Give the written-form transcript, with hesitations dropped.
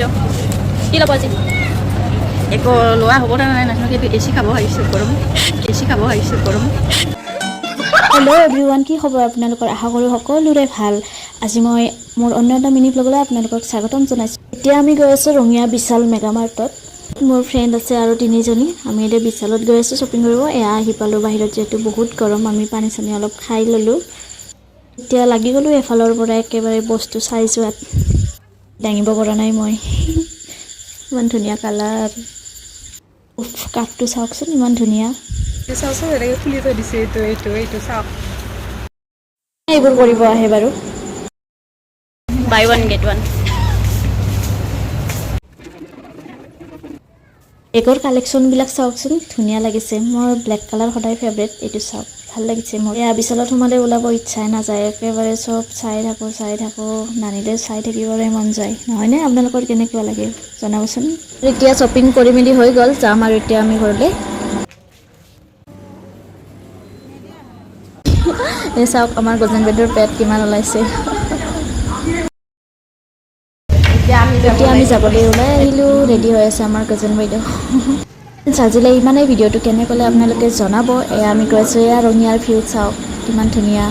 বাইদেউ, কি ল'ব আজি? একো লোৱা হ'ব নে নাই নাজানো, কিন্তু এচি খাব আহিছোঁ গৰম, এচি খাব আহিছোঁ গৰম। হেল্ল' এভৰিৱান, কি খবৰ আপোনালোকৰ? আশা কৰোঁ সকলোৰে ভাল। আজি মই মোৰ অন্য এটা মিনি ভ্লগলৈ আপোনালোকক স্বাগতম জনাইছোঁ। এতিয়া আমি গৈ আছোঁ ৰঙিয়া বিশাল মেগামাৰ্টত। মোৰ ফ্ৰেণ্ড আছে আৰু তিনিজনী। আমি এতিয়া বিশালত গৈ আছোঁ শ্বপিং কৰিব। এয়া আহি পালোঁ বাহিৰত। যিহেতু বহুত গৰম, আমি পানী চানী অলপ খাই ল'লোঁ। এতিয়া লাগি গ'লোঁ এফালৰ পৰা একেবাৰে বস্তু চাই যোৱাত। দাঙিব পৰা নাই মই, ইমান ধুনীয়া কালাৰ। উফ, কাঠটো চাওকচোন, ইমান ধুনীয়া। চাওচোন, এনেকে খুলি থৈ দিছে। এইটো এইটো এইটো চাওক। এইবোৰ কৰিব আহে বাৰু। Buy one get one. বেগৰ কালেকশ্যনবিলাক চাওকচোন, ধুনীয়া লাগিছে। মোৰ ব্লেক কালাৰ সদায় ফেভৰেট। এইটো চাওক, ভাল লাগিছে মোৰ। এয়া বিশালত সোমালে ওলাব ইচ্ছাই নাযায়। একেবাৰে চব চাই থাকোঁ, চাই থাকোঁ, নানিলে চাই থাকিবৰে মন যায়, নহয়নে? আপোনালোকৰ কেনেকুৱা লাগে জনাবচোন। এতিয়া শ্বপিং কৰি মেলি হৈ গ'ল, যাম আৰু এতিয়া আমি ঘৰলৈ। এই চাওক, আমাৰ গজেন বাইদেউৰ পেট কিমান ওলাইছে। এতিয়া আমি এতিয়া আমি যাবলৈ ওলাই আহিলোঁ। ৰেডি হৈ আছে আমাৰ গজেন বাইদেউ। আজিলৈ ইমানেই। ভিডিঅ'টো কেনে পালে আপোনালোকে জনাব। এয়া আমি গৈ আছোঁ। এয়া ৰঙিয়াৰ ভিউ চাওক, কিমান ধুনীয়া।